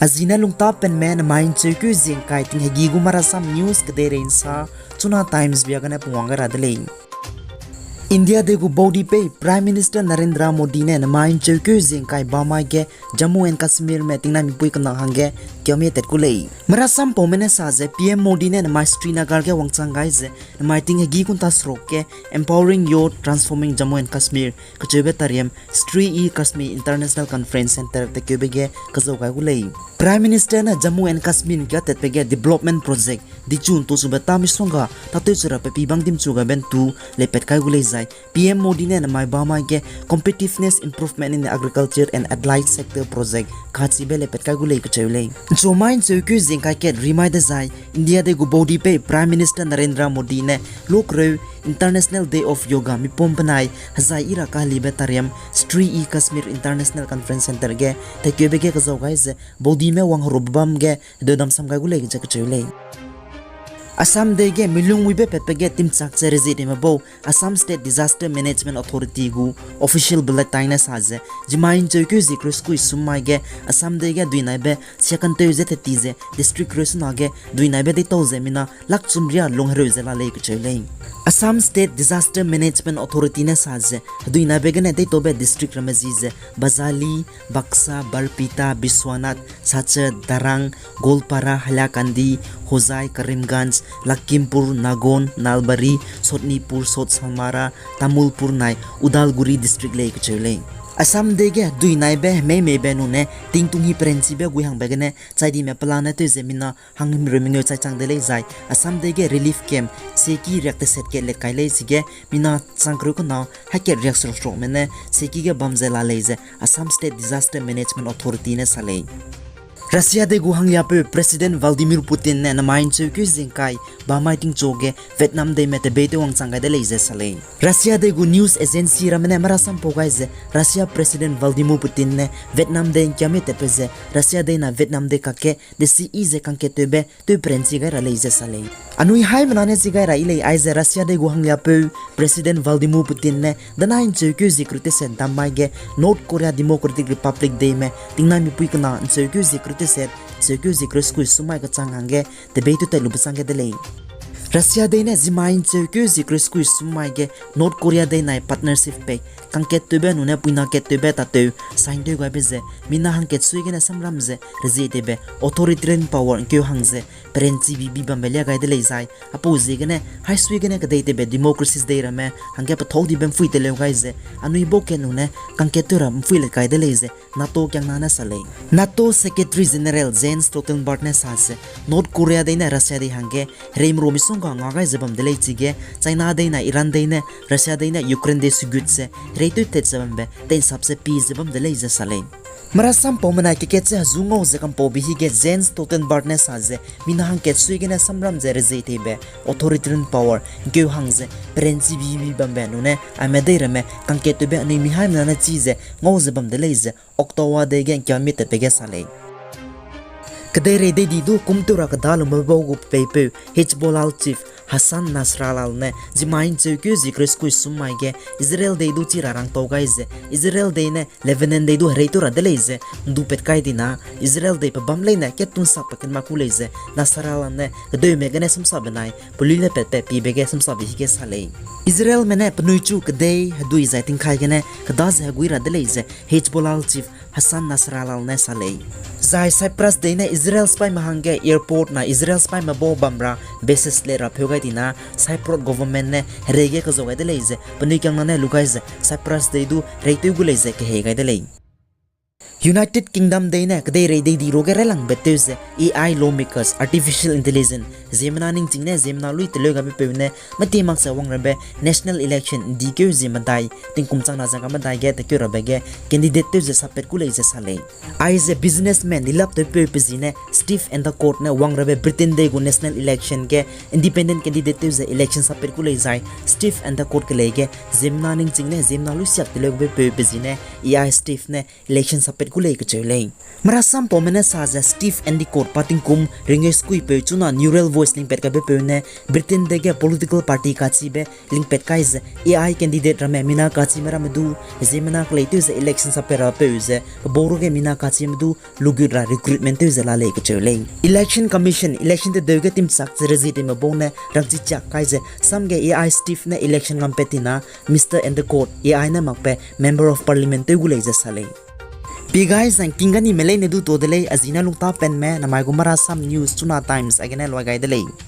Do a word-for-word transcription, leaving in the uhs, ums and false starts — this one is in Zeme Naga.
Azine lungtapenme nemai ’ncheukeu ziengkai tinghegi gu marasam news kedeirei ’nsa, Chuna Times bia gene pungwang gai ra de lei. India dei gu baudipei Prime Minister Narendra Modi ne nemai ’ncheukeu ziengkai bamai ge Jammu and Kashmirme tingnaimipui kena hangge kiame tat ku lei. Marasampaume ne sa ze P M Modi ne nemai Srinagar ge wangchang gai ze nemai tinghegi kunta seruk ge Empowering Youth, Transforming Jammu and Kashmir kacheube tariam Sri-E-Kashmir International Conference Centre takeube ge kezau gai gu lei. Prime Minister ne Jammu and Kashmir kia tatbe ge development project dichu ’ntuchube tamisongga tatewchera pepi bang dimchu gabe ’ntu leipat kai gu lei zai P M Modi ne nemai bamai ge Competitiveness Improvement in the Agriculture and Allied Sector Project kachibe leipat kai gu lei kacheu lei. ’Nchumai ’ncheukeu ziengkai kat rimai dezai India dei gu baudipei Prime Minister Narendra Modi ne lukreu International Day of Yoga mipum penai hezai ira kahelibe tariam Sri-E-Kashmir International Conference Centre ge takeube ge kezau gai ze baudime wangherube bam ge hedeudam sam gai gu lei ze kacheu lei. Assam dei ge milung muibe patbe ge timchak ze reziedime bau Assam State Disaster Management Authority gu official bulletin ne sa ze, zimai ’ncheukeu zie kereu sukui sum mai ge Assam dei ge duinaibe siakanteu ze teti ze district kereu suna ge duinaibe deitau ze mina lak chum ria lung hereu ze la lei kacheu lei. Assam State Disaster Management Authority ne sa ze, heduinaibe gene deitaube district ramme zi ze Bajali, Baksa, Barpeta, Biswanath, Silchar, Darrang, Goalpara, Hailakandi, Hojai, Karimganj, Lakhimpur, Nagaon, Nalbari, Sotnipur, South Samara, Tamulpur nai Udalguri district lei kacheu lei. Assam dei ge duinaibe hemeimeibe nune tingtung hi perenchibe gui hangbe gene chaidime pelane tew ze mina hanghimreu mengeu chai chang de lei zai Assam dei ge relief camp seki riak teset kat let kai lei chige mina chang kereu kena haikat riak seruk serukme ne seki ge bam ze la lei ze Assam State Disaster Management Authority ne sa lei. Russia dei gu hangliapeu President Vladimir Putin ne nemai ’ncheukeu ziengkai bamai tingchu ge Vietnam deime tebei tew wangchang gai de lei ze sa lei. Russia dei gu news agency ramme ne marasampau gai ze Russia President Vladimir Putin ne Vietnam dei ’nkiame tatbe ze Russia dei na Vietnam dei kakge desi yi ze kangkattewbe tew perenchi gai ra lei ze sa lei. Anui haimena ne chi gai ra yi lei aize Russia dei gu hangliapeu President Vladimir Putin ne danai ’ncheukeu zie kereu teset dam mai ge North Korea Democratic Republic deime tingnaimipui kena ’ncheukeu zie kereu teset ’ncheukeu zie kereu sukui sum mai kechang hangge tebei tew tat lube chang ge de lei. Russia dei ne zimai ’ncheukeu zie kereu sukui sum mai ge North Korea dei nai partnership pact kangkattewbe nune puina kattewbe tatew sign tew gaibe ze mina hangkat sui gene samram ze rezietewbe authoritarian power ’nkeu hang ze perenchi bibi bambe lia gai de lei zai apau ziegene haisui gene kedeitewbe democracies dei ramme hangge pethau dibe ’mphui teleu gai ze anui bau kat nune kangkattew ra ’mphui let kai de lei ze NATO kiangna ne sa lei. NATO Secretary General Jens Stoltenberg ne sa ze North Korea dei ne Russia dei hangge hereimeru misongga nga gai ze bam de lei chige China dei na Iran dei ne Russia dei ne Ukraine dei sugut ze hereitew tat ze bambe tei'nsap ze pie ze bam de lei ze sa lei. Marasampaume nai kekat ze hezu ngau ze kampau bi hige Jens Stoltenberg ne sa ze mina hangkat sui gene samram ze rezietewbe authoritarian power ’nkeu hang ze perenchi bibi bambe nune aime dei ramme kangkattewbe anui mihaimena ne chi ze ngau ze bam de lei ze Ottawa dei ge ’nkiame tatbe ge sa lei. Kedeirei dei di du kumtew ra keda lume bau gu peipeu Hezbollah chief Hassan Nasrallah ne zimai ’ncheukeu zie kereu sukui sum mai ge Israel dei du chi ra rangtau gai ze Israel dei ne Lebanon dei du hereitew ra de lei ze ’ndupat kai dina Israel dei pebam leine kat tun sak pe ken ma ku lei ze Nasrallah ne kedeume gene sumsa benai pelui le patpat piebe ge sumsabe hige sa lei. Israelme ne penui chu kedei hedui zai tingkai gene keda ze hegui ra de lei ze Hezbollah chief Hassan Nasrallah ne sa lei. Zai Cyprus dei ne Israel sipaime hangge airport na Israel sipaime bau bam ra bases le ra pheu gai dina Cypriot government ne herei ge kezau gai de lei ze penui kiangna ne lu gai ze Cyprus dei du hereitew gu lei ze kehei gai de lei. United Kingdom dei ne kedeirei dei di ruage railangbe tew ze A I lawmakers, artificial intelligence, ziemmena ningching ne ziemmena lui teleu gabe peu ne meti mak ze wang rabe national election ’ndikeu zie medai, tingkum chang na zangga medai ge tekeu rabe ge candidate tew ze sappat ku lei ze sa lei. Aize businessman dilaptewpeu pe zi ne Steve Endacott ne wang rabe Britain dei gu national election ge independent candidate tew ze election sappat ku lei zai Steve Endacott kelei ge ziemmena ningching ne ziemmena lui siak teleu gabe peu pe zi ne A I Steve ne election sappat ku lei kacheu lei. Marasampaume ne sa ze Steve Endicott pa tingkum ringeu sekuipeu chuna Neural Voice lingpat kaibepeu ne Britain dege political party kachibe lingpat kai ze A I candidate ramme mina kachime ramme du, ziemmena keleitew ze election sappat rapeu ze pebau ruge mina kachime du lugut ra recruitment tew ze la lei kacheu lei. Election Commission election tedeu ge timchak ze rezitime bau ne rangchichiak kai ze samge A I Steve ne election ngam pat tina Mister Endicott A I ne makbe Member of Parliament tew gu lei ze sa lei. Pi gai zangking ganime leine du tuâ de lei, a zi ne lungtapenme namai gu Marasam News chuna Times agene luai gai de lei.